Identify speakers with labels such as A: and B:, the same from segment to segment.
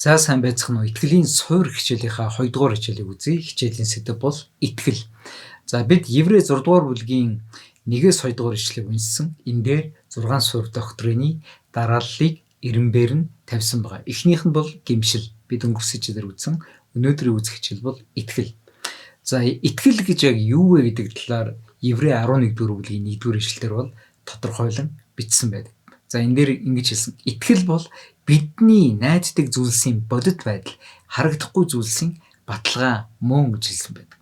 A: За сайн байцгаана уу? Итгэлийн суур хичээлийнхаа 2 дугаар хичээлийг үзье. Хичээлийн сэдэв бол итгэл. За бид Еврей 6 дугаар бүлгийн 1-ээс 2 дугаар ишлэгийг уншсан. Энэ дээр 6 суурь доктрины дарааллыг эренбэр нь тавьсан байгаа. Эхнийх нь бол гэмшил. Бид өнгөрсөн хичээлээр үзсэн. Өнөөдрийн үзэх хичээл бол итгэл. За итгэл гэж яг юу вэ гэдэг талаар Еврей 11 дугаар бүлгийн 1 дугаар ишлэлээр бол тодорхойлон бичсэн байдаг. За энэ дээр ингэж хэлсэн. Итгэл бол бидний найддаг зүйлсийн бодит байдал, харагдахгүй зүйлсийн баталгаа мөн гэж хэлсэн байдаг.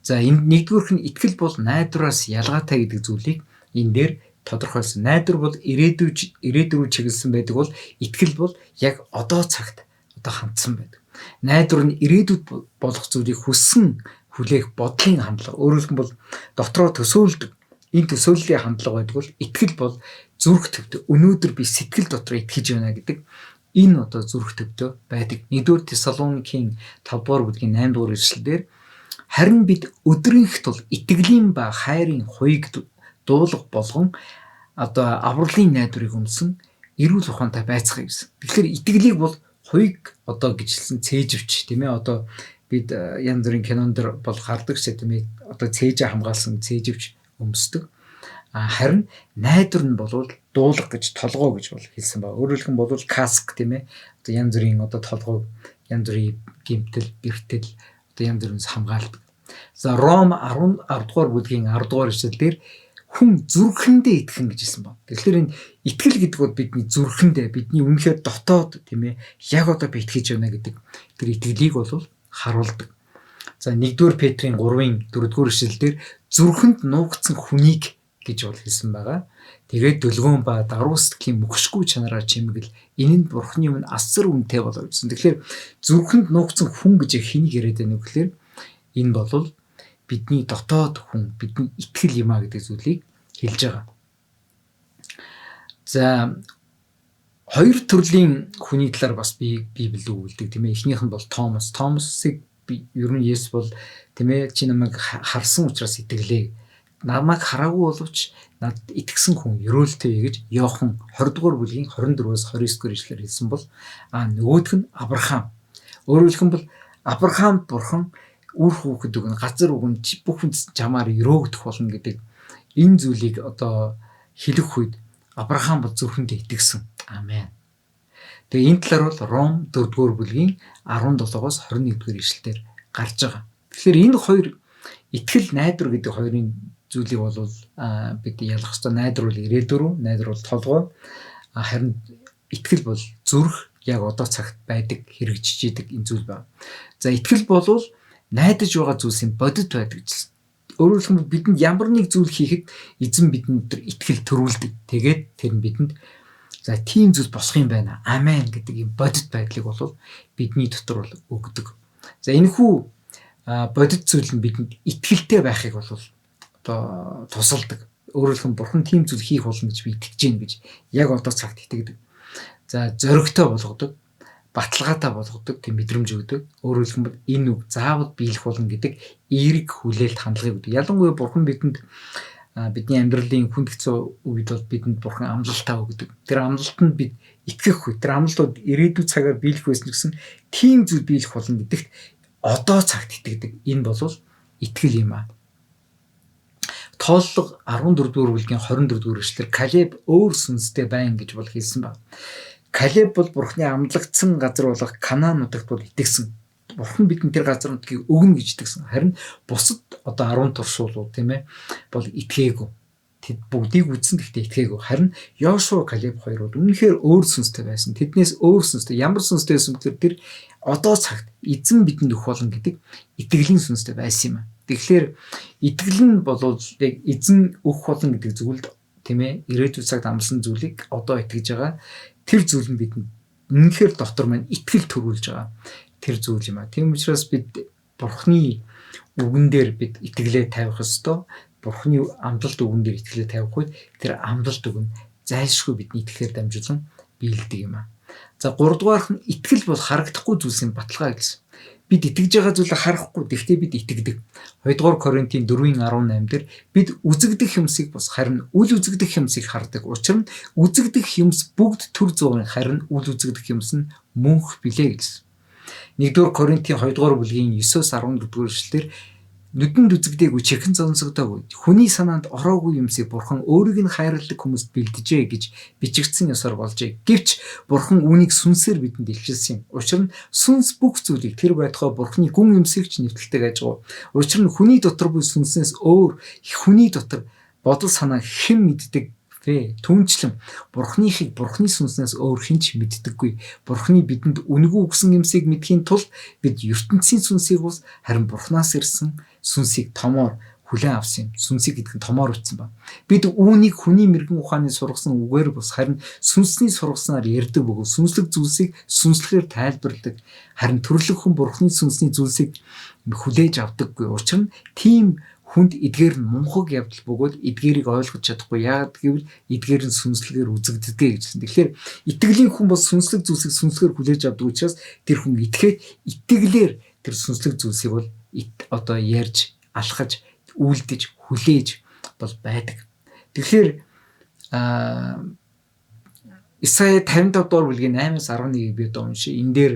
A: За энд нэгдүгээрх нь итгэл бол найдвараас ялгаатай гэдэг зүйлийг энэ дээр тодорхойлсон. Найдвар бол ирээдүй рүү чиглэсэн байдаг бол итгэл бол яг одоо цагт одоо хандсан байдаг. Найдвар нь ирээдүйд болох зүйлийг хүссэн хүлээх бодлын хандлага. Өөрөөр хэлбэл дотроо төсөөлдөг. Энэ төсөөллийн хандлага байдаг бол итгэл бол зүрх төвдөө өнөөдөр би сэтгэл дотор итгэж байна гэдэг энэ одоо зүрх төвдөө байдаг. 1-р Тесалоникийн 5 дугаар бүлгийн 8 дугаар ишлэлдэр харин бид өдрийнх тул итгэлийн ба хайрын хуйг дуулах болгон одоо авралын найдварыг өмсөн эрүүл ухаантай байцгаая гэсэн. Тэгэхээр итгэлийг бол хуйг одоо гэжэлсэн цээжвч тийм ээ, одоо бид янз бүрийн кинон дэр бол гардаг ч тийм ээ, одоо цээжээ хамгаалсан цээжвч өмсдөг. Харин найдвар нь бол дуулга гэж толгой гэж бол хэлсэн байна. Өөрөөр хэлэх юм бол каск тийм ээ. Одоо янз бүрийн одоо толгойг янз бүрийн гэмтэл, бэртэл одоо янз бүрээс хамгаалдаг. За Ром 10 дугаар бүлгийн 10 дугаар ишлэл дээр хүн зүрхэндээ итгэн гэж хэлсэн байна. Тэгэхээр энэ итгэл гэдэг бол бидний зүрхэндээ, бидний үнэхээр дотоод тийм ээ, яг одоо би итгэж байна гэдэг тэр итгэлийг бол харуулдаг. За 1-р Петрийн 3-ын 4-р ишлэл дээр зүрхэнд нуугдсан хүнийг гэж бол хэлсэн байгаа. Тэгээд дүлгөөн ба даруй сэтгэлийн мөхшгүй чанараар чимэгэл энэ нь Бурхны өмнө асар үнэтэй болов гэсэн. Тэгэхээр зүрхэнд нуугдсан хүн гэж хэнийг яриад байна вэ гэхээр энэ бол бидний дотоод хүн, бидний итгэл юм а гэдэг зүйлийг хэлж байгаа. За хоёр төрлийн хүний талаар бас би Библиэд өгүүлдэг тийм ээ. Эхнийх нь бол Томас. Томасыг ер нь Есүс бол тийм ээ, чи намайг харсан учраас итгэлээ. Намайг хараагүй боловч надад итгэсэн хүн ерөөлтэй гэж Иохан 20 дугаар бүлгийн 24-өөс 29 дугаар ишлэлээр хэлсэн бол нөгөөх нь Авраам. Өөрөөр хэлэх юм бол Авраамд Бурхан үр хүүхэд өгнө, газар өгнө, бүх хүн чамаар ерөөгдөх болно гэдэг энэ зүйлийг одоо хэлэх үед Авраам бол зүрхэндээ итгэсэн. Амен. Тэгээ энэ талаар бол Ром 4 дугаар бүлгийн 17-оос 21 дугаар ишлэлээр гарч байгаа. Тэгэхээр энэ хоёр итгэл, найдвар гэдэг хоёрын зүйлийг бол бид ялах ёстой. Найдвар бол ирээдүй рүү, найдвар бол толгой. Харин итгэл бол зүрх, яг одоо цагт байдаг, хэрэгжиж идэг энэ зүйл байна. За итгэл бол найдаж байгаа зүйлсийн бодит байдаг гэсэн. Өөрөөр хэлбэл бидэнд ямар нэг зүйл хийхэд эзэн бидэнд итгэл төрүүлдэг. Тэгээд тэр нь бидэнд за тийм зүйл болох юм байна. Амен гэдэг юм бодит байдлыг бол бидний дотор бол өгдөг. За энэхүү бодит зүйл нь бидэнд итгэлтэй байхыг бол одоо тусалдаг. Өөрөөр хэлбэл Бурхан тийм зүйл хийх болно гэж би итгэж байна гэж яг одоо цагт итгэдэг. За зоригтой болгодог, баталгаатай болгодог, тийм мэдрэмж өгдөг. Өөрөөр хэлбэл энэ үг заавал биелэх болно гэдэг эерэг хүлээлт хандлагыг өгдөг. Ялангуяа Бурхан бидэнд бидний амьдралын хүнд хэцүү үед бол бидэнд Бурхан амлалтаа өгдөг. Тэр амлалтанд бид итгэх үе, тэр амлалтууд ирээдүйн цагаар биелэх байсан гэсэн тийм зүйл биелэх болно гэдэгт одоо цагт итгэдэг. Энэ бол итгэл юм аа. Тооллого 14 дугаар бүлгийн 24 дугаар ишлэлээр Калеб өөр сүнстэй байна гэж бол хэлсэн байна. Калеб бол Бурхны амлагдсан газар болох Канаан нутагт бол итгэсэн. Бурхан бидэнд тэр газар нутгийг өгнө гэж итгэсэн. Харин бусад одоо 10 туршуулууд тийм ээ бол итгээгүй. Тэд бүгдийг үзсэн, гэхдээ итгээгүй. Харин Йошуа, Калеб хоёр бол үнэхээр өөр сүнстэй байсан. Тэднээс өөр сүнстэй. Ямар сүнстэй байсан гэхээр тэр одоо цагт эзэн бидэнд өгөх болно гэдэг итгэлийн сүнстэй байсан юм аа. Тэгэхээр итгэл нь бол яг эзэн өгөх болно гэдэг зүйлд тийм ээ ирээдүйн цагт амласан зүйлийг одоо итгэж байгаа. Тэр зүйл нь бидэнд үнэхээр дотор маань итгэл төрүүлж байгаа тэр зүйл юм аа. Тийм учраас бид Бурхны үгэн дээр бид итгэлээ тавих ёстой. Бурхны амлалт үгэн дээр итгэлээ тавих үед тэр амлалт үг нь зайлшгүй бидний итгэлээр дамжуулан биелдэг юм аа. За 3 дугаарх нь итгэл бол харагдахгүй зүйлсийн баталгаа гэсэн. Бид итгэж байгаа зүйлээ харахгүй, гэхдээ бид итгэдэг. 2-р Коринтын 4:18 дээр бид үзэгдэх юмсыг бус харин үл үзэгдэх юмсыг хардаг. Учир нь үзэгдэх юмс бүгд төр зуурын, харин үл үзэгдэх юмс нь мөнх билээ гэсэн. 1-р Коринтын 2-р бүлгийн 9-14 эшлэлээр нүдэнд үзэгдээгүй, чихэн сонсогдоогүй, хүний санаанд ороогүй юмсыг Бурхан өөрийг нь хайрладаг хүмүүст бэлджээ гэж бичигдсэн ёсоор болжээ. Гэвч Бурхан үүнийг сүнсээр бидэнд илчилсэн юм. Учир нь сүнс бүх зүйлийг, тэр байтугай Бурханы гүн юмсыг ч нэвтэлдэг ажгүй. Учир нь хүний дотор буй сүнснээс өөр хүний дотор бодол санаа хэн мэддэг вэ? Түүнчлэн Бурханыхыг Бурханы сүнснээс өөр хэн ч мэддэггүй. Бурханы бидэнд үнэгүй өгсөн юмсыг мэдхийн тулд бид ертөнцийн сүнсийг бус харин Бурханаас ирсэн сүнсийг томоор хүлээн авсан юм. Сүнсийг гэдэг нь томоор үтсэн ба. Бид үүнийг хүний мэргэн ухааны сургасан үгээр бус харин сүнсний сургаснаар ярьдаг бөгөөд сүнслэг зүйлсийг сүнслэгээр тайлбарладаг. Харин төрлөх хүн Бурханы сүнсний зүйлсийг хүлээж авдаггүй. Учир нь тийм хүнд эдгээр нь мунхаг явдал бөгөөд эдгээрийг ойлгож чадахгүй. Яагаад гэвэл эдгээр нь сүнслэгээр үзэгддэг гэжсэн. Тэгэхээр итгэлийн хүн бол сүнслэг зүйлсийг сүнслэгээр хүлээж авдаг учраас тэр хүн итгээд итгэлээр тэр сүнслэг зүйлсийг бол одоо ярьж, алхаж, үйлдэж, хүлээж бол байдаг. Тэгэхээр Исая 55 дугаар бүлгийн 8-аас 11-ийг би одоо уншия. Энэ дээр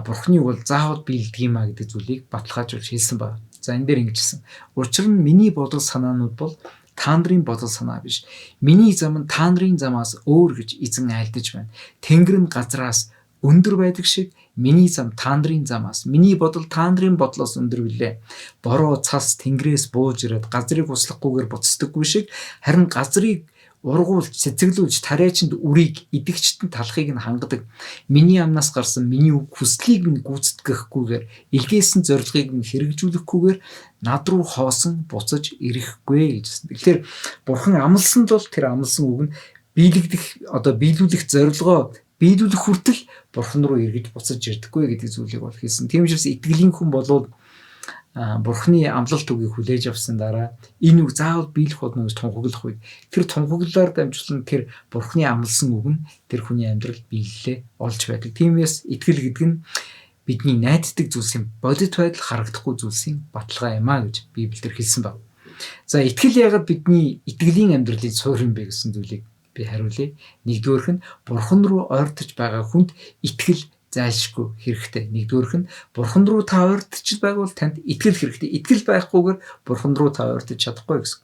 A: Бурхныг бол заавал биелдэг юм а гэдэг зүйлийг баталгаажуулж хэлсэн байна. За, энэ дээр ингэж хэлсэн. Учир нь миний бодол санаанууд бол та нарын бодол санаа биш. Миний зам нь та нарын замаас өөр гэж эзэн айлдаж байна. Тэнгэр нь газраас өндөр байдаг шиг миний зам та нарын замаас, миний бодол та нарын бодлоос өндөр билээ. Бороо цас тэнгэрээс бууж ирээд газрыг услахгүйгээр буцдаггүй шиг харин газрыг ургуулж, цэцэглүүлж, тариачинд үрийг, идэгчдэнд талхыг нь хангадаг. Миний амнаас гарсан миний үг хүслийг минь гүйцэтгэхгүйгээр, илгээсэн зорилгыг минь хэрэгжүүлэхгүйгээр над руу хоосон буцаж ирэхгүй гэжсэн. Тэгэхээр Бурхан амласан бол тэр амласан үг нь биелэгдэх, одоо биелүүлэх зорилгоо биелүүлэх хүртэл Бурхан руу эргэж буцаж ирдэггүй гэдэг зүйлийг бол хэлсэн. Тийм учраас итгэлийн хүн болвол Бурхны амлалт үгийг хүлээж авсан дараа энэ үг заавал биелэх болно гэж тунхаглах үед тэр тунхаглалаар дамжуулан тэр Бурхны амласан үг нь тэр хүний амьдралд биелэлээ олж байдаг. Тиймээс итгэл гэдэг нь бидний найддаг зүйлсийн бодит байдал, харагдахгүй зүйлсийн баталгаа юм а гэж Библиэлд хэлсэн байна. За, итгэл яагаад бидний итгэлийн амьдралын суурь юм бэ гэсэн зүйлийг би хариулъя. Нэгдүгээрх нь Бурхан руу ойртож байгаа хүнд итгэл зайлшгүй хэрэгтэй. Нэгдүгээрх нь Бурхан руу та ойртож байгаа бол танд итгэл хэрэгтэй. Итгэл байхгүйгээр Бурхан руу та ойртож чадахгүй гэсэн.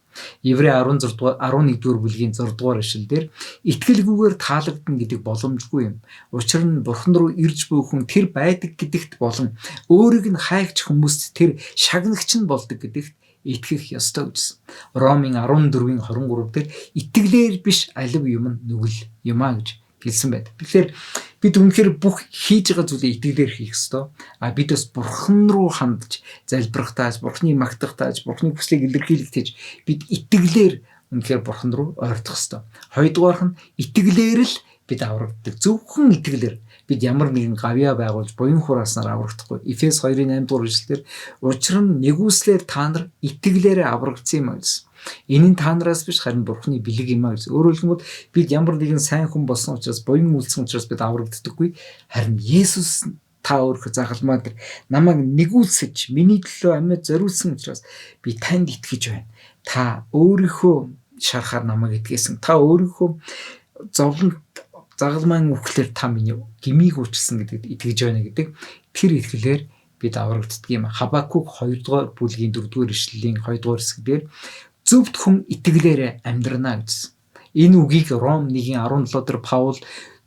A: Еврей 16 дугаар 11 дугаар бүлгийн 6 дугаар ишлэл дээр итгэлгүйгээр таалагдана гэдэг боломжгүй юм. Учир нь Бурхан руу ирж буй хүн тэр байдаг гэдэгт болон өөрийг нь хайгч хүмүүст тэр шагнагч нь болдог гэдэгт итгэх ёстой гэжсэн. Ромын 14-ийн 23 дээр итгэлээр биш алив юм нь нүгэл юм а гэж хэлсэн байдаг. Тэгэхээр бид үнэхээр бүх хийж байгаа зүйлээ итгэлээр хийх ёстой. А бид бас Бурхан руу хандж залбирахтааж, Бурханыг магтахтааж, Бурханы хүслийг илэрхийлэхдээ бид итгэлээр үнэхээр Бурхан руу ойртох ёстой. Хоёрдугаарх нь итгэлээр л бид аврагддаг. Зөвхөн итгэлээр бид ямар нэгэн гавьяа байгуулж, буян хурааснаар аврагдахгүй. Эфес 2-ын 8 дугаар эшлэлээр учир нь нигүүлслээр та нар итгэлээрээ аврагдсан юм а гэсэн. Энэ нь та нараас биш, харин Бурхны бэлэг юм а гэсэн. Өөрөөр хэлбэл бид ямар нэгэн сайн хүн болсон учраас, буян үйлсэн учраас бид аврагддаггүй. Харин Есүс та өөрөө загалмаа дээр намайг нэгүүлсэж, миний төлөө амьд зориулсан учраас би танд итгэж байна. Та өөрийнхөө шархаар намайг итгэсэн. Та өөрийнхөө зовлон загалмайн үхлээр та миний гмийг уучлсан гэдэгт итгэж байна гэдэг тэр итгэлээр бид аврагддаг юм. Хабакук 2 дугаар бүлгийн 4 дугаар ишлэлийн 2 дугаар хэсгээр зөвхт хүн итгэлээр амьдрна гэсэн. Энэ үгийг Ром 1-17 дээр Паул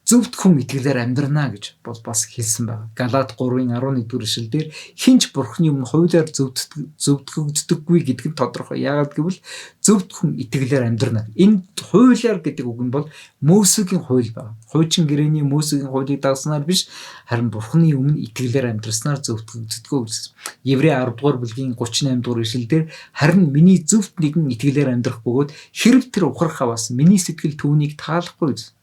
A: зөвхт хүн итгэлээр амьдрна гэж бол бас хэлсэн байна. Галат 3-ын 11 дугаар ишлэл дээр хэн ч Бурхны өмнө хуулиар зөвтгөгддөггүй гэдэг нь тодорхой. Яагаад гэвэл зөвхт хүн итгэлээр амьдрна. Энэ хуулиар гэдэг үг нь бол Мөсегийн хууль байна. Хуучин гэрээний Мөсегийн хуулийг дагснаар биш, харин Бурхны өмнө итгэлээр амьдрснаар зөвтгөгддөггүй гэсэн. Еврей 10 дугаар бүлгийн 38 дугаар ишлэл дээр харин миний зөвхт нэгэн итгэлээр амьдрах бөгөөд хэрв тэр ухрах аваас миний сэтгэл түүнийг таалахгүй гэсэн.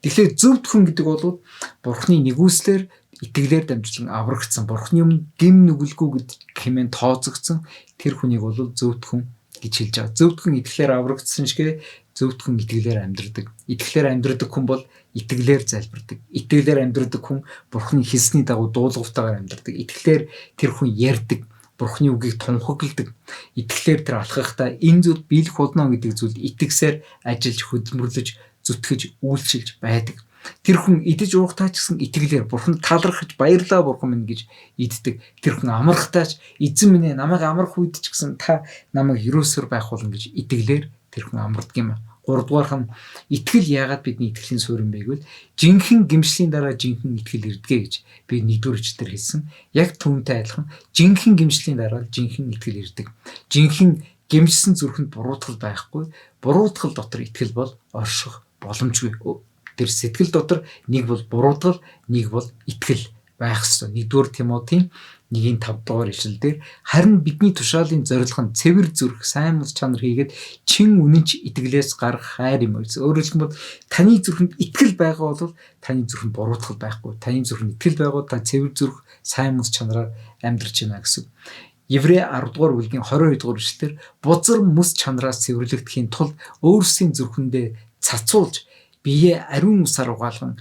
A: Тэгэхээр зөвхт хүн гэдэг бол Бурхны нэгүслэр итгэлээр дамжуулан аврагдсан, Бурхны өмнө гэм нүгэлгүй гэдэг хэмээн тооцогдсон тэр хүнийг бол зөвхт хүн гэж хэлж байгаа. Зөвхөн итгэлээр аврагдсан шигэ зөвхөн итгэлээр амьдрдаг. Итгэлээр амьдрдаг хүн бол итгэлээр залбирдаг. Итгэлээр амьдрдаг хүн Бурхны хэлсний дагуу дуулууртайгаар амьдрдаг. Итгэлээр тэр хүн ярьдаг. Бурхны үгийг тунхагладаг. Итгэлээр тэр алхахдаа энэ зүйл биелэх болно гэдэг зүйлд итгэсээр ажиллаж, хөдөлмөрлөж, зүтгэж, үйлчилж байдаг. Тэр хүн идэж уухтаа ч гэсэн итгэлээр Бурханд талархаж баярлалаа Бурхан минь гэж иддэг. Тэр хүн амрахтаа ч эзэн минь ээ намайг амрах үед ч гэсэн та намайг ерөөсөр байх болно гэж итгэлээр тэр хүн амардаг юм. Гуравдугаарх нь итгэл яагаад бидний итгэлийн суурь юм бэ гэвэл жинхэнэ гимшлийн дараа жинхэнэ итгэл ирдгээ гэж би нэгдүгээр хичээл дээр хэлсэн. Яг түүнтэй адилхан жинхэнэ гимшлийн дараа жинхэнэ итгэл ирдэг. Жинхэнэ гимшсэн зүрхэнд буруутгал байхгүй. Буруутгал дотор итгэл бол орших боломжгүй. Тэр сэтгэл дотор нэг бол буруутгал, нэг бол итгэл байх ёстой. 1-р Тимотийн 1-5 дугаар ишлэл дээр харин бидний тушаалын зорилго нь цэвэр зүрх, сайн мэс чанар хийгээд чин үнэнч итгэлээс гарах хайр юм гэсэн. Өөрөөр хэлбэл таны зүрхэнд итгэл байгаа бол таны зүрхэнд буруутгал байхгүй. Таны зүрхэнд итгэл байгаа та цэвэр зүрх, сайн мэс чанараар амьдрч байна гэсэн. Еврей 10 дугаар бүлгийн 22 дугаар ишлэлээр бузар мэс чанараас цэвэрлэгдэхийн тулд өөрсдийн зүрхэндээ цацуулж биеэ ариун усаар угаалган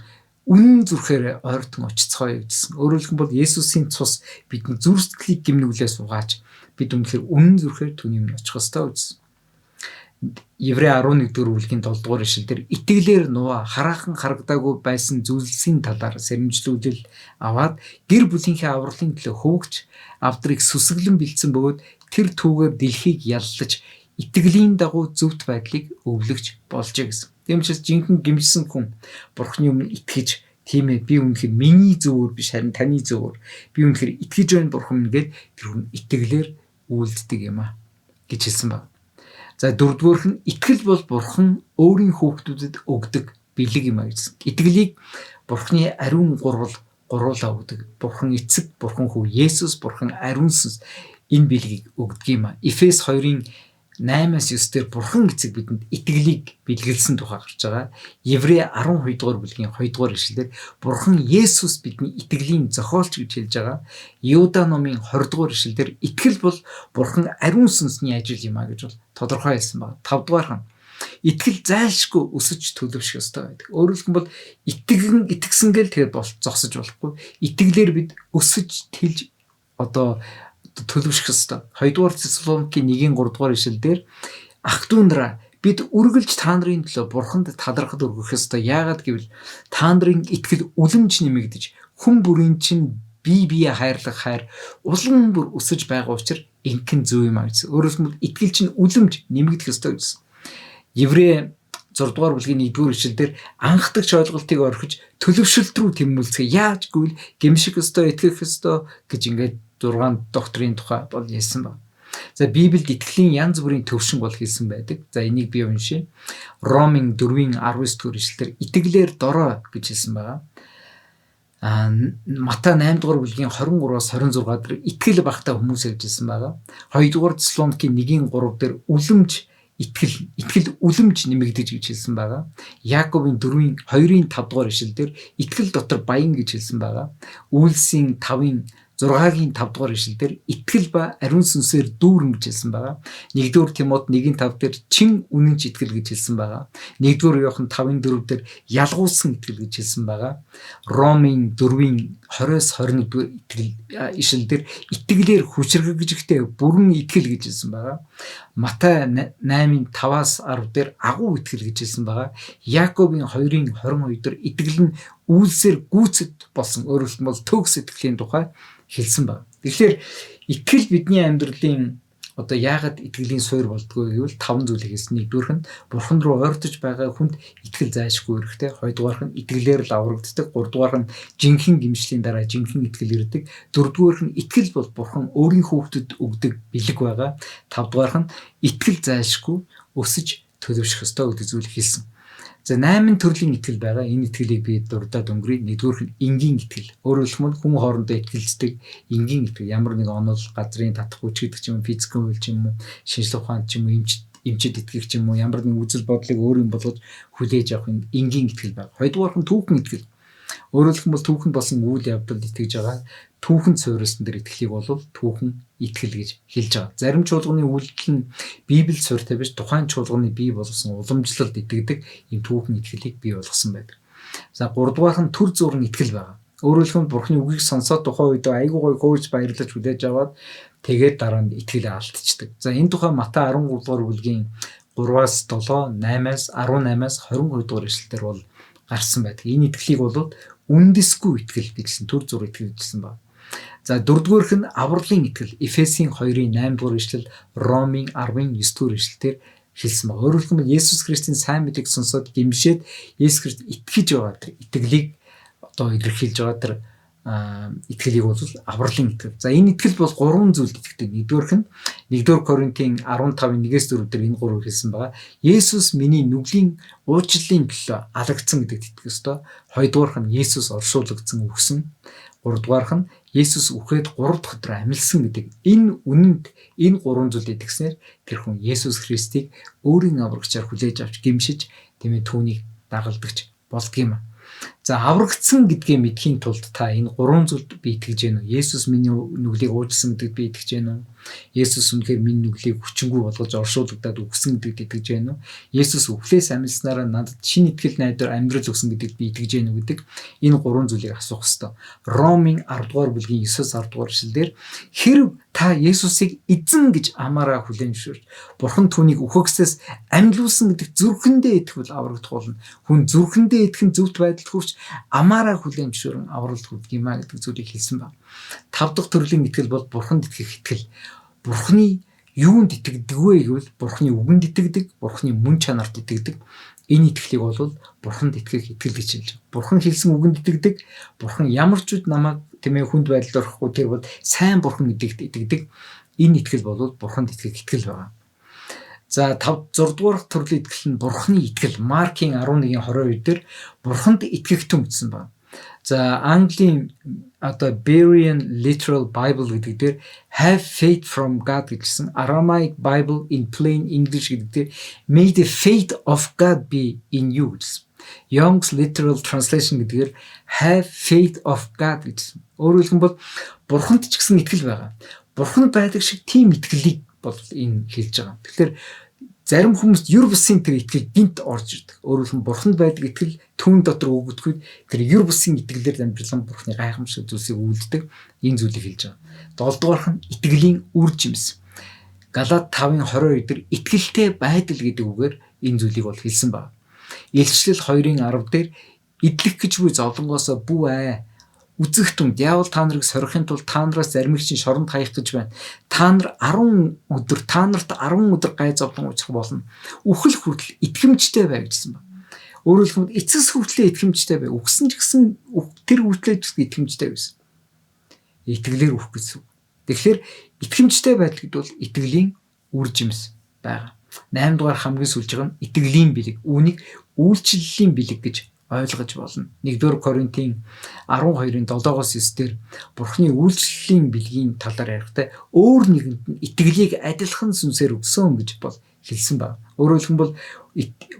A: үнэн зүрхээр ойртон очицгоё гэсэн. Өөрөөр хэлбэл Есүсийн цус бидний зүрх сэтгэлийг гимнүглээс угааж бид үнэхээр үнэн зүрхээр түүний өмнө очих ёстой гэсэн. Еврей 11 дугаар бүлгийн 7 дугаар ишлэл дээр итгэлээр Нуа хараахан харагдаагүй байсан зүйлсийн талаар сэрэмжлүүлэл аваад гэр бүлийнхээ авралын төлөө хөвгч авдрыг сүсгэлэн бэлдсэн бөгөөд тэр түүгээр дэлхийг яллаж итгэлийн дагуу зөвхт байдлыг өвлөгч болжээ гэсэн. Тийм учраас жинхэнэ гимшсэн хүн Бурхны өмнө итгэж, тийм ээ, би үнэхээр миний зөвөөр биш харин таны зөвөөр би үнэхээр итгэж байна Бурхан минь гэд тэр хүн итгэлээр үйлддэг юм а гэж хэлсэн байна. За дөрөвдүгээрх нь итгэл бол Бурхан өөрийн хүүхдүүдэд өгдөг бэлэг юм а гэсэн. Итгэлийг Бурханы ариун гурвал гуруулаа өгдөг. Бурхан эцэг, Бурхан хүү Есүс, Бурхан ариун сүнс энэ бэлгийг өгдөг юм а. Эфес 2-ын 8-аас 9 дээр Бурхан эцэг бидэнд итгэлийг бэлгэлсэн тухай гарч байгаа. Еврей 12 дугаар бүлгийн 2 дугаар ишлэлээр Бурхан Есүс бидний итгэлийн зохиолч гэж хэлж байгаа. Юда номын 20 дугаар ишлэлээр итгэл бол Бурхан ариун сүнсний ажил юм а гэж бол тодорхой хэлсэн байна. 5 дугаарх нь итгэл зайлшгүй өсөж төлөвшөх ёстой байдаг. Өөрөөр хэлбэл итгэн итгэсэн гэл тэгээд бол зогсож болохгүй. Итгэлээр бид өсөж тэлж одоо төлөвшөх ёстой. 2-р Тесалоникийн 1-ийн 3 дугаар ишлэл дээр ах トゥ нараа бид үргэлж та нарын төлөө Бурханд талархал өргөх ёстой. Яагаад гэвэл та нарын итгэл үлэмж нэмэгдэж хүн бүрийн чинь бие бие хайрлах хайр улам бүр өсөж байгаа учраас ингэн зөв юм а гэсэн. Өөрөөр хэлбэл итгэл чинь үлэмж нэмэгдэх ёстой гэсэн. Еврей 6 дугаар бүлгийн 1-р ишлэл дээр анхдагч ойлголтыг орхиж төлөвшөлт рүү тэмүүлцгээ. Яаж гэвэл гэмших ёстой, итгэх ёстой гэж ингээд 6 доктрийн тухай бол ярьсан байна. За Библиэд итгэлийн янз бүрийн төвшин бол хэлсэн байдаг. За энийг би уншия. Ромын 4-ийн 19 дугаар ишлэлээр итгэлээр дорой гэж хэлсэн байгаа. Матай 8 дугаар бүлгийн 23-аас 26 дээр итгэл багтаа хүмүүс гэж хэлсэн байгаа. 2 дугаар Тесалоникийн 1-ийн 3 дээр үлэмж итгэл үлэмж нэмэгдэж гэж хэлсэн байгаа. Яаковын 4-ийн 2-ын 5 дугаар ишлэл дээр итгэл дотор баян гэж хэлсэн байгаа. Үйлсийн 5-ын 6-гийн 5 дугаар ишлэл дээр итгэл ба ариун сүнсээр дүүрэн гэж хэлсэн байгаа. 1-р Тимот 1-ийн 5 дээр чин үнэнч итгэл гэж хэлсэн байгаа. 1-р Иохан 5-ын 4 дээр ялгуулсан итгэл гэж хэлсэн байгаа. Ромын 4-ийн 20-с 21 дугаар итгэл ишлэл дээр итгэлээр хүчрхэгжихтэй бүрэн итгэл гэж хэлсэн байгаа. Матай 8-ын 5-аас 10 дээр агуу итгэл гэж хэлсэн байгаа. Яаковын 2-ын 22 дээр итгэл нь үйлсээр гүйцэд болсон. Өөрөөр хэлбэл төгс итгэлийн тухай хэлсэн байна. Тэгэхээр итгэл бидний амьдралын одоо яагаад итгэлийн суурь болдгоо гэвэл таван зүйлийг хэлсэн. Нэгдүгээрх нь Бурхан руу ойртож байгаа хүнд итгэл зайлшгүй хэрэгтэй. Хоёрдугаарх нь итгэлээр л аврагддаг. Гуравдугаарх нь жинхэнэ гимшлийн дараа жинхэнэ итгэл ирдэг. Дөрөвдүгээрх нь итгэл бол Бурхан өөрийн хүүхдэд өгдөг бэлэг байгаа. Тавдугаарх нь итгэл зайлшгүй өсөж төлөвшөх ёстой гэдэг зүйлийг хэлсэн. За 8 төрлийн итгэл байгаа. Энэ итгэлийг би дурдаад өнгөрье. Нэгдүгээрх нь энгийн итгэл. Өөрөөр хэлбэл хүн хоорондоо итгэлцдэг энгийн итгэл. Ямар нэг онол, газрын татах хүч гэдэг ч юм уу, физикийн хууль ч юм уу, шинжлэх ухаанд ч юм уу, эмчид итгэх ч юм уу, ямар нэг үзэл бодлыг өөр юм болгож хүлээж авах энгийн итгэл байна. Хоёрдугаарх нь түүхэн итгэл. Өөрөөр хэлбэл түүхэнд болсон үйл явдалд итгэж байгаа түүхэнд суурилсан тэр итгэлийг бол түүхэн итгэл гэж хэлж байгаа. Зарим чуулганы үйлдэл нь Библи суурьтай биш, тухайн чуулганы бий болгосон уламжлалд итгэдэг ийм түүхэн итгэлийг бий болгосон байдаг. За, гуравдугаарх нь төр зуурын итгэл байгаа. Өөрөөр хэлбэл Бурхны үгийг сонсоод тухайн үед айгүй гоё хөөрч баярлаж хүлээж аваад тэгээд дараа нь итгэлээ алдчихдаг. За, энэ тухай Матай 13 дугаар бүлгийн 3-аас 7, 8-аас 18-аас 22 дугаар ишлэлдэр бол гарсан байдаг. Энэ итгэлийг бол үндэсгүй итгэл гэсэн, төр зур итгэл гэсэн байна. За, дөрөвдүгээрх нь авралын итгэл. Эфесийн 2-ын 8 дугаар ишлэл, Ромын 10-ын 9 дугаар ишлэлээр хэлсэн байна. Өөрөөр хэлбэл Есүс Христийн сайн мэдээг сонсоод гэмшээд Есүс Христ итгэж байгаа тэр итгэлийг одоо илэрхийлж байгаа тэр итгэлийг бол авралын итгэл. За, энэ итгэл бол гурван зүйлд итгэдэг. Нэгдүгээрх нь 1-р Коринтын 15-ын 1-ээс 4 дээр энэ гурвыг хэлсэн байгаа. Есүс миний нүглийн уучлалын төлөө алагдсан гэдэгт итгэх ёстой. Хоёрдугаарх нь Есүс оршуулгдсан, үхсэн. Гуравдугаарх нь Есүс үхээд 3 дахь өдөр амилсан гэдэг. Энэ үнэнд, энэ гурван зүйлд итгэснээр тэр хүн Есүс Христийг өөрийн аврагчаар хүлээж авч гэмшиж, тийм ээ, түүнийг дагалдагч болдго юм. За, аврагдсан гэдгээ мэдхийн тулд та энэ гурван зүйлд би итгэж гэнэ үү? Есүс миний нүглийг уучлсан гэдэгт би итгэж гэнэ үү? Есүс үнэхээр миний нүглийг хүчингү болгож оршуулгадаад үхсэн гэдэгт итгэж гэнэ үү? Есүс үхлээс амилснараа надад шинэ итгэл найдвар, амьдрал өгсөн гэдэгт би итгэж гэнэ үү гэдэг энэ гурван зүйлийг асуух ёстой. Ромын 10 дугаар бүлгийн 9-оос 10 дугаар ишлэлдэр хэрв та Есүсийг эзэн гэж амаараа хүлээн зөвшөөрч, Бурхан түүнийг үхэгсээс амьлуулсан гэдэг зүрхэндээ итгэвэл аврагдах болно. Хүн зүрхэндээ итгэх нь зөвхт байдалд хүрч, амаараа хүлээн зөвшөөрөн авралт хүрдэг юм а гэдэг зүйлийг хэлсэн байна. Тав дахь төрлийн итгэл бол Бурханд итгэх итгэл. Бурханы юунд итгэдэг вэ гэвэл Бурханы үгэнд итгэдэг, Бурханы мөн чанарт итгэдэг. Энэ итгэлийг бол Бурханд итгэх итгэл гэж хэлж байгаа. Бурхан хэлсэн үгэнд итгэдэг. Бурхан ямар ч үд намайг, тийм ээ, хүнд байдалд орохгүй, тэр бол сайн Бурхан гэдэгт итгэдэг. Энэ итгэл бол Бурханд итгэх итгэл байгаа. За, 5 6 дугаар төрлийн итгэл нь Бурханы итгэл. Маркийн 11-ийн 22 дээр Бурханд итгэх түн гэсэн байна. За, Английн одоо Berean Literal Bible гэдэг дээр "have faith from God" гэсэн, Aramaic Bible in Plain English гэдэг дээр "may the faith of God be in you" гэсэн. Young's Literal Translation гэдгээр "have faith of God" гэсэн. Өөрөөр хэлбэл Бурханд ч гэсэн итгэл байгаа. Бурханд байдаг шиг тийм итгэлийг бол энэ хэлж байгаа. Тэгэхээр зарим хүмүүст ер бусын тэр итгэл гэнэт орж ирдэг. Өөрөөр хэлбэл Бурханд байдаг итгэл түүн дотор өгөгдөхөд тэр ер бусын итгэлээр дамжуулан Бурханы гайхамшиг зүйлсийг үйлддэг, энэ зүйлийг хэлж байгаа. Долдугаарх нь итгэлийн үр жимс. Галат 5-ын 22 дээр итгэлтэй байдал гэдэг үгээр энэ зүйлийг бол хэлсэн байна. Илчлэл 2-ын 10 дээр идэлх гэж буй зовлонгоос бүү ай, үзэх түн диавол та нарыг сорихын тулд та нараас заримыг чинь шоронд хаях гэж байна. Та нар 10 өдөр, та нарт 10 өдөр гай зовлон учрах болно. Үхэл хүртэл итгэмжтэй бай гэсэн байна. Өөрөөр хэлбэл эцэс хүртлээ итгэмжтэй бай. Үхсэн ч гэсэн тэр хүртлээ ч гэсэн итгэмжтэй байсан. Итгэлээр үхэх гэсэн. Тэгэхээр итгэмжтэй байдал гэдэг бол итгэлийн үр жимс байгаа. 8 дугаар хамгийн сүүлжих нь итгэлийн бэлэг. Үүнийг үйлчлэлийн бэлэг гэж ойлгож болно. 1-р Коринтын 12-ын 7-оос 9 дээр Бурхны үйлчлэлийн бэлгийн талаар ярихдаа өөр нэгэнд нь итгэлийг адилхан сүнсээр өгсөн гэж бол хэлсэн байна. Өөрөөр хэлбэл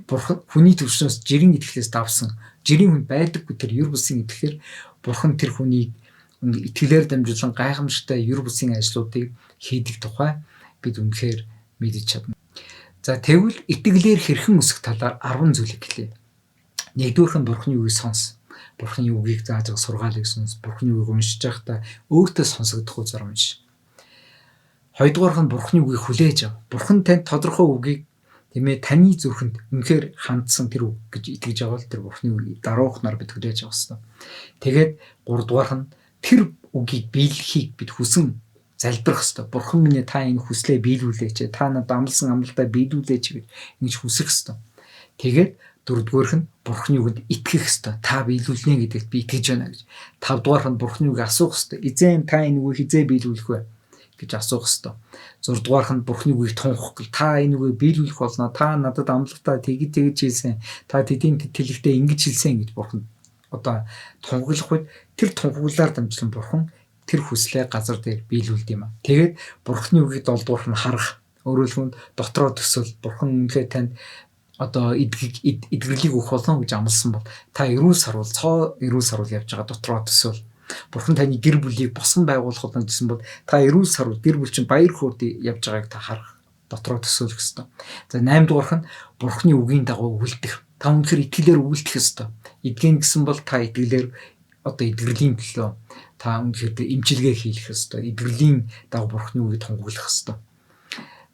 A: Бурхан хүний төвшнөөс жирийн итгэлээс давсан, жирийн хүн байдаггүй, тэр ер бусын итгэлээр Бурхан тэр хүнийг итгэлээр дамжуулан гайхамшигтай ер бусын ажлуудыг хийдэг тухай бид үнэхээр мэдэж чадна. За, тэгвэл итгэлээр хэрхэн өсөх талаар 10 зүйлийг хэлье. Нэгдүгээрх нь Бурхны үгийг сонс. Бурхны үгийг зааж байгаа сургаалыг сонс. Бурхны үгийг уншиж байхдаа өөртөө сонсогдох үзээр унш. Хоёрдугаарх нь Бурхны үгийг хүлээж ав. Бурхан танд тодорхой үгийг, тийм ээ, таны зүрхэнд үнэхээр хандсан тэр үг гэж итгэж байгаа бол тэр Бурхны үгийг даруухнаар бид хүлээж авах ёстой. Тэгээд гуравдугаарх нь тэр үгийг биелэхийг бид хүсэн залбирах ёстой. Бурхан минь, та энэ хүслээ биелүүлээч. Та надад амласан амлалтаа биелүүлээч гэж ингэж хүсэх ёстой. Тэгээд дөрөвдүгээрх нь Бурхны үгэнд итгэх ёстой. Та биелүүлнэ гэдэгт би итгэж байна гэж. Тавдугаарх нь Бурхны үгийг асуух ёстой. Эзэн, та энэ үгийг хизээ биелүүлэх вэ гэж асуух ёстой. Зурдугаарх нь Бурхны үгийг тунхах. Та энэ үгийг биелүүлэх болно. Та надад амлалтаа тэгж тэгж хэлсэн. Та тэдийн тэлэгтээ ингэж хэлсэн гэж Бурхан одоо тунхаглах үед тэр тунхаглалаар дамжуулан Бурхан тэр хүслээ газар дээр биелүүлдэг юм а. Тэгээд Бурхны үгийг долдугаарх нь харах. Өөрөөр хэлбэл дотроо төсөөл, Бурхан үнэхээр танд одоо эдгэрлийг өгөх болно гэж амласан бол та эрүүл саруул, цоо эрүүл саруул явж байгаа дотроо төсөөл. Бурхан таны гэр бүлийг босон байгуулах болно гэсэн бол та эрүүл саруул гэр бүл чинь баяр хөөрт явж байгааг та харах дотроо төсөөлөх ёстой. За 8 дугаарх нь Бурханы үгийн дагуу үлдэх. Та үнэхээр итгэлээр үлдэх ёстой. Эдгэн гэсэн бол та итгэлээр одоо эдгэрлийн төлөө та үнэхээр эмчилгээ хийх ёстой. Эдгэрлийн дагуу Бурханы үгийг тунгаглах ёстой.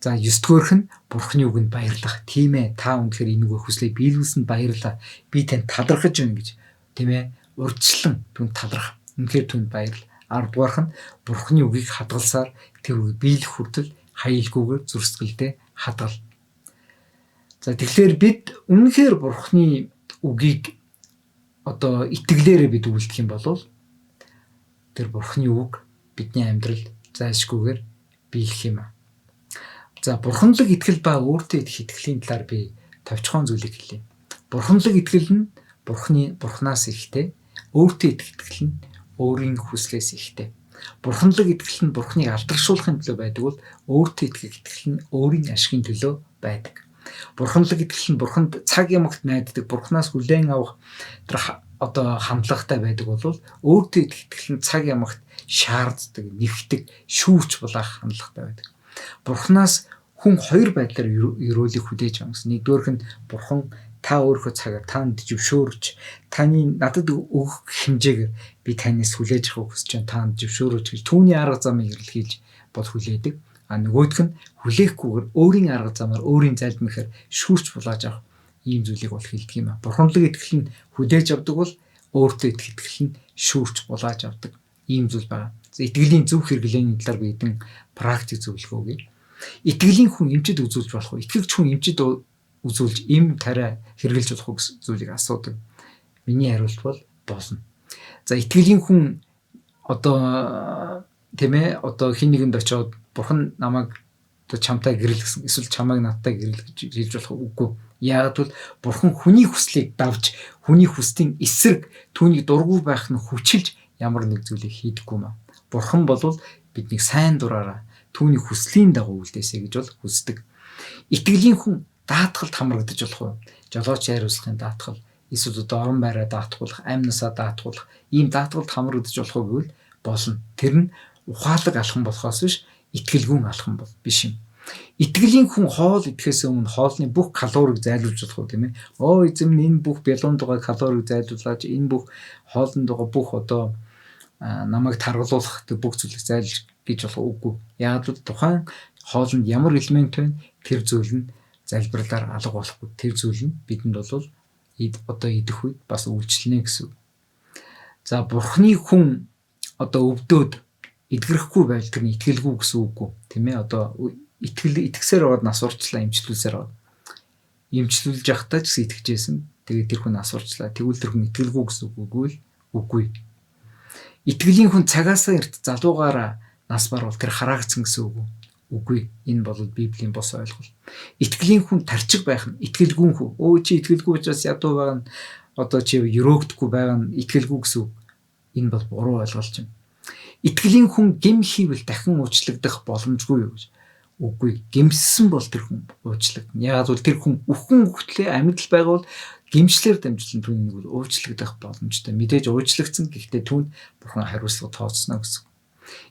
A: За 9 дугаарх нь Бурханы үгэнд баярлах. Тийм ээ, та үнэхээр энэ үгээ хүслээ биелүүлсэнд баярлалаа. Би танд талархаж байна гэж, тийм ээ, урьдчилан түнд таларх. Үнэхээр түнд баярлал. 10 дугаарх нь Бурханы үгийг хадгалсаар тэр үгийг биелэх хүртэл хаялгүйгээр зүрх сэтгэлдээ хадгал. За тэгэхээр бид үнэхээр Бурханы үгийг одоо итгэлээрээ бид үлдэх юм бол тэр Бурханы үг бидний амьдрал зайлшгүйгээр биелэх юм аа. За бурханлаг итгэл ба өөртөө итгэх итгэлийн талаар би товчхон зүйлийг хэлье. Бурханлаг итгэл нь Бурханаас ихтэй, өөртөө итгэх итгэл нь өөрийн хүслээс ихтэй. Бурханлаг итгэл нь Бурханыг алдаршуулахын төлөө байдаг бол өөртөө итгэх итгэл нь өөрийн ашигын төлөө байдаг. Бурханлаг итгэл нь Бурханд цаг ямагт найддаг, Бурханаас хүлээн авах тэр одоо хандлагатай байдаг бол өөртөө итгэх итгэл нь цаг ямагт шаарддаг, нэгдэг, шүүвч булаах хандлагатай байдаг. Бурханаас хүн хоёр байдлаар ерөөлийг хүлээж авна гэсэн. Нэгдүгээрх нь Бурхан та өөрийнхөө цагаар танд зөвшөөрч, таны надад өгөх хэмжээгээр би танаас хүлээж авах хүсэж байна. Танд зөвшөөрөөч гэж түүний арга замыг эрэлхийлж бол хүлээдэг. А нөгөөх нь хүлээхгүйгээр өөрийн арга замаар өөрийн залбимхээр шүүрч булааж авах ийм зүйлийг бол хэлдэг юм а. Бурханлаг итгэл нь хүлээж авдаг бол өөртөө итгэх итгэл нь шүүрч булааж авдаг ийм зүйл байна. Итгэлийн зөв хэрэглээний талаар би хэдэн практик зөвлөгөө өгье. Итгэлийн хүн эмчид үзүүлж болох уу? Итгэгч хүн эмчид үзүүлж эм тариа хэрэглэж болох уу гэсэн зүйлийг асуудаг. Миний хариулт бол болно. За итгэлийн хүн одоо тийм ээ одоо хин нэгэнд очиод Бурхан намайг одоо чамтай гэрэл гэсэн эсвэл чамайг надтай гэрэл гэж хэлж болох үгүй. Яагаад гэвэл Бурхан хүний хүслийг давж хүний хүслийн эсрэг түүнийг дургүй байх нь хүчилж ямар нэг зүйлийг хийдэггүй маа. Бурхан бол биднийг сайн дураараа түүний хүслийн дагуу үлдээсэй гэж бол хүсдэг. Итгэлийн хүн даатгалд хамрагдаж болох уу? Жолооч хариуцлагын даатгал, эсвэл одоо орон байраа даатгуулах, амь насаа даатгуулах ийм даатгалд хамрагдаж болох уу гэвэл болно. Тэр нь ухаалаг алхам болохоос биш итгэлгүн алхам бол биш юм. Итгэлийн хүн хоол идэхээс өмнө хоолны бүх калорийг зайлуулж болох уу, тийм ээ? Оо эзэм нь энэ бүх бялуунд байгаа калорийг зайлуулаач, энэ бүх хоолнд байгаа бүх одоо намайг таргалуулах тэр бүх зүйлийг зайлж гэж болох үгүй. Яг л тухайн хоолнд ямар элемент байна, тэр зүйл нь залбирлаар алга болохгүй. Тэр зүйл нь бидэнд бол одоо идэх үед бас үйлчлэнэ гэсэн. За Бурхны хүн одоо өвдөөд эдгэрэхгүй байл тэр нь итгэлгүй гэсэн үггүй, тийм ээ? Одоо итгэл итгэсээр байгаад нас урчлаа, эмчлүүлсээр байгаад. Эмчлүүлж явахдаа ч гэсэн итгэжсэн. Тэгээд тэр хүн нас урчлаа. Тэгвэл тэр хүн итгэлгүй гэсэн үггүй л үгүй. Итгэлийн хүн цагаасаа эрт залуугаараа нас барвал тэр хараагдсан гэсэн үг үү? Үгүй. Энэ бол Библийн бос ойлголт. Итгэлийн хүн тарчиг байх нь итгэлгүй хүн. Өө чи итгэлгүй учраас ядуу байгаа нь одоо чи өрөөгдөхгүй байгаа нь итгэлгүй гэсэн үг. Энэ бол буруу ойлголт юм. Итгэлийн хүн гэм хийвэл дахин уучлагдах боломжгүй юу гэж. Үгүй. Гэмссэн бол тэр хүн уучлагдана. Яагаад гэвэл тэр хүн үхэн хүртлээ амьд л байгаа бол гэмшлэр дамжуулан түүний нэг бол уучлагдах боломжтой. Мэдээж уучлагдсан, гэхдээ түүнд Бурхан хариуцлага тооцсноо гэсэн.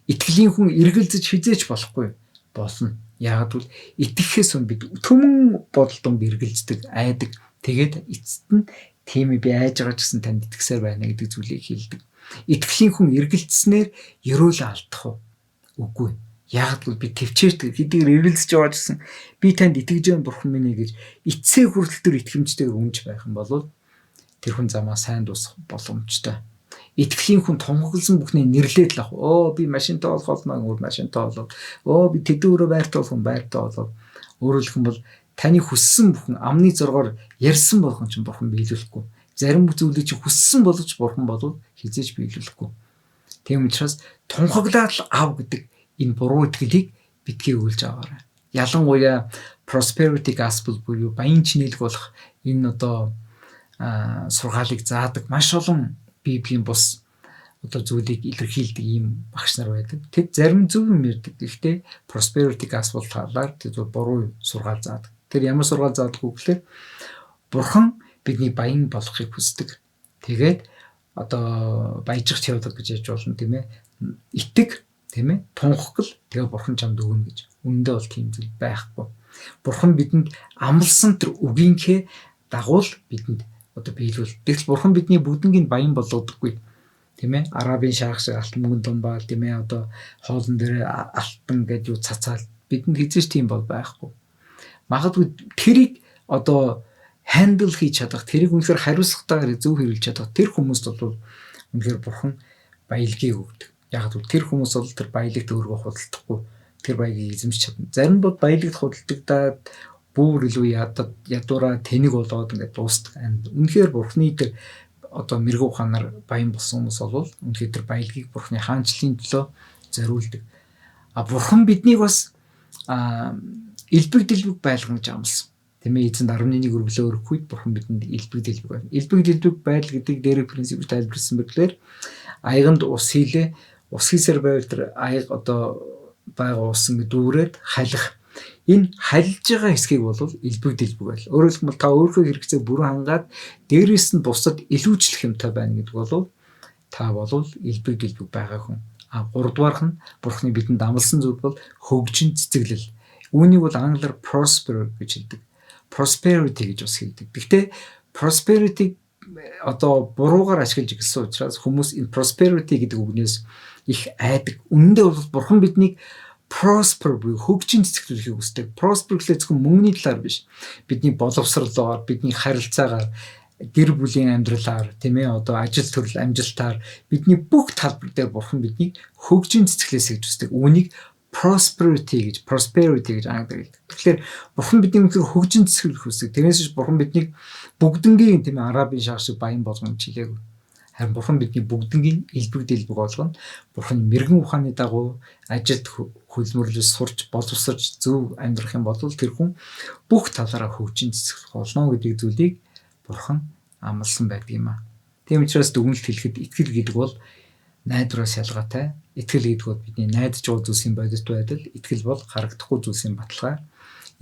A: Итгэлийн хүн эргэлзэж хизээч болохгүй болно. Яагаад гэвэл итгэхээс өмнө бид төмөн бодол дунд эргэлздэг, айдаг. Тэгээд эцэст нь тийм би айж байгаа ч гэсэн танд итгэсээр байна гэдэг зүйлийг хэлдэг. Итгэлийн хүн эргэлзснээр ерөөлөө алдах уу? Үгүй. Яагаад гэвэл би төвчээрдэг хэдийгээр эргэлзэж байгаа ч гэсэн би танд итгэж байгаа Бурхан минь ээ гэж эцсээ хүртэл тэр итгэмжтэйгээр үнж байх юм бол тэр хүн замаа сайн дуусгах боломжтой. Итгэлийн хүн тунхагласан бүхний нэрлээд л ах. Өө би машинтай болох бол өөр машинтай болов. Өө би тэдэн өрөө байртай болох хүн байртай болов. Өөрөөр хэлэх юм бол таны хүссэн бүхэн амны зоргоор ярьсан болгон чинь Бурхан биелүүлэхгүй. Зарим зүйлийг чи хүссэн боловч Бурхан болов хизээж биелүүлэхгүй. Тийм учраас тунхаглаад л ав гэдэг энэ буруу итгэлийг битгий өгүүлж аваарай. Ялангуяа prosperity gospel буюу баян чинэлэг болох энэ одоо сургаалыг заадаг маш олон Библийн бус одоо зүйлийг илэрхийлдэг ийм багш нар байдаг. Тэд зарим зөв юм ярьдаг. Гэхдээ prosperity gospel талаар тэд буруу сургаал заадаг. Тэр ямар сургаал заадаггүй гэхээр Бурхан бидний баян болохыг хүсдэг. Тэгээд одоо баяжих теолог гэж ярьж болно, тийм ээ. Итэг, тийм ээ, тунхагл, тэгээ Бурхан чамд өгнө гэж. Үнэндээ бол тийм зүйл байхгүй. Бурхан бидэнд амласан тэр үгийнхээ дагуу л бидэнд одоо биелүүл. Тэгтэл Бурхан бидний бүгднийг баян болгодоггүй. Тийм ээ. Арабын шаарх шиг алт мөнгөн тумбаал, тийм ээ, одоо хоолн дээр алтан гэж юу цацаал бидэнд хэзээ ч тийм бол байхгүй. Магадгүй тэрийг одоо handle хийж чадах, тэрийг үнэхээр хариуцлагатайгаар зөв хэрэглэж чадах тэр хүмүүст бол үнэхээр Бурхан баялагийг өгдөг. Яг гэвэл тэр хүмүүс бол тэр баялагт өөрийгөө худалдахгүй тэр баялагийг эзэмшиж чадна. Зарим бол баялагт худалдагдаад бүр илүү ядуураа тэнэг болоод ингээд дуустдаг. Үнэхээр Бурханы тэр одоо мэрэгүү ухаанаар баян болсон хүмүүс бол үнэхээр тэр баялагийг Бурханы хаанчлалын төлөө зориулдаг. А Бурхан биднийг бас элбэг дэлбэг байлгана гэж амласан. Тийм ээ, эзэнд 11 өргөлөө өргөх үед Бурхан бидэнд элбэг дэлбэг байна. Элбэг дэлбэг байдал гэдэг дээрх принципээр тайлбарласан мэтлэр аяганд ус хийлээ. Ус хийсээр байвал тэр аяг одоо байгаа ус ингэ дүүрээд халих. Энэ халилж байгаа хэсгийг бол элбэг дэлбэг байл. Өөрөөр хэлбэл та өөрийнхөө хэрэгцээг бүрэн хангаад дээрээс нь бусдад илүүчлэх юмтай байна гэдэг бол та бол элбэг дэлбэг байгаа хүн. А гуравдугаарх нь Бурханы бидэнд амласан зүйл бол хөгжин цэцэглэл. Үүнийг бол англиар prosper гэж хэлдэг. Prosperity гэж бас хэлдэг. Гэхдээ prosperity одоо буруугаар ашиглаж эхэлсэн учраас хүмүүс энэ prosperity гэдэг үгнээс их айдаг. Үнэндээ бол Бурхан биднийг prosper буюу хөгжин цэцэглүүлэхийг хүсдэг. Prosper гэхлээр зөвхөн мөнгөний талаар биш. Бидний боловсролоор, бидний харилцаагаар, гэр бүлийн амьдралаар, тийм ээ, одоо ажил төрөл амжилтаар бидний бүх талбар дээр Бурхан биднийг хөгжин цэцэглээсэй гэж хүсдэг. Үүнийг prosperity гэж, prosperity гэж англиар хэлдэг. Тэгэхээр Бурхан бидний үнэхээр хөгжин цэцэглэх хүсдэг. Тэрнээс биш Бурхан биднийг бүгднгийн, тийм ээ, арабын шаарх шиг баян болгоно гэж хэлээгүй. Харин Бурхан бидний бүгднгийн элбэг дэлбэг болгоно. Бурхан мэрэгэн ухааны дагуу ажилд хөлмөрлөж сурч боловсрч зөв амьдрах юм бол тэр хүн бүх талаараа хөгжин цэцэглэх болно гэдэг зүйлийг Бурхан амласан байдаг юм аа. Тийм учраас дүгнэлт хэлэхэд итгэл гэдэг бол найдвараас ялгаатай. Итгэл гэдэг бол бидний найдаж байгаа зүйлсийн бодит байдал, итгэл бол харагдахгүй зүйлсийн баталгаа.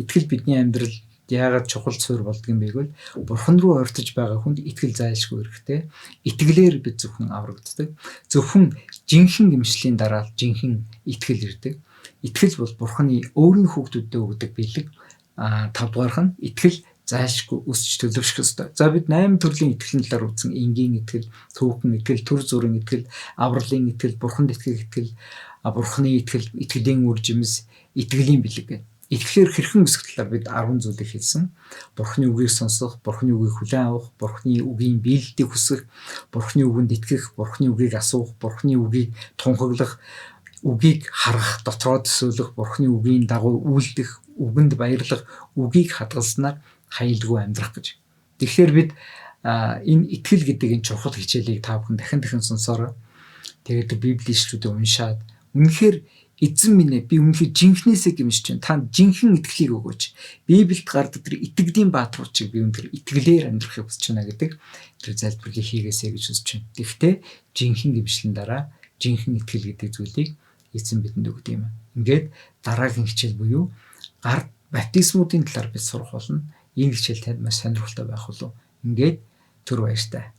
A: Итгэл бидний амьдрал яагаад чухал суурь болдог юм бэ гэвэл Бурхан руу ойртож байгаа хүнд итгэл зайлшгүй хэрэгтэй. Итгэлээр бид зөвхөн аврагддаг. Зөвхөн жинхэнэ гэмшлийн дараа жинхэнэ итгэл ирдэг. Итгэл бол Бурханы өөрийн хүүхдүүдэд өгдөг бэлэг. А тавдугаарх нь итгэл зайлшгүй өсч төлөвшөх ёстой. За, бид 8 төрлийн итгэлийн талаар үзсэн. Энгийн итгэл, түүхэн итгэл, төр зүрийн итгэл, авралын итгэл, Бурханд итгэх итгэл, Бурханы итгэл, итгэлийн үр жимс, итгэлийн бэлэг гэх. Итгэлээр хэрхэн өсөх талаар бид 10 зүйлийг хэлсэн. Бурхны үгийг сонсох, Бурхны үгийг хүлээн авах, Бурхны үгийн биелэлтийг хүсэх, Бурхны үгэнд итгэх, Бурхны үгийг асуух, Бурхны үгийг тунхаглах, үгийг харах, дотроо төсөөлөх, Бурхны үгийн дагуу үйлдэх, үгэнд баярлах, үгийг хадгалснаар хайлгүй амьдрах гэж. Тэгэхээр бид энэ итгэл гэдэг энэ чухал хичээлийг та бүхэн дахин дахин сонсороо. Тэгээд Библийн ишлүүдийг уншаад үнэхээр эзэн минь ээ, би үнэхээр жинхнээсээ гэмшиж байна. Та жинхэнэ итгэлийг өгөөч. Библиэд гардаг тэр итгэлийн бааtruуд чиг би үнэхээр итгэлээр амьдрахыг хүсэж байна гэдэг тэр залбирлыг хийгээсэй гэж хүсэж байна. Тэгэхдээ жинхэнэ гэмшлийн дараа жинхэнэ итгэл гэдэг зүйлийг эзэн бидэнд өгдөг юм. Ингээд дараагийн хичээл буюу гар баптизмуудын талаар бид сурах болно. Энэ хичээл танд маш сонирхолтой байх болов. Ингээд түр баяртай.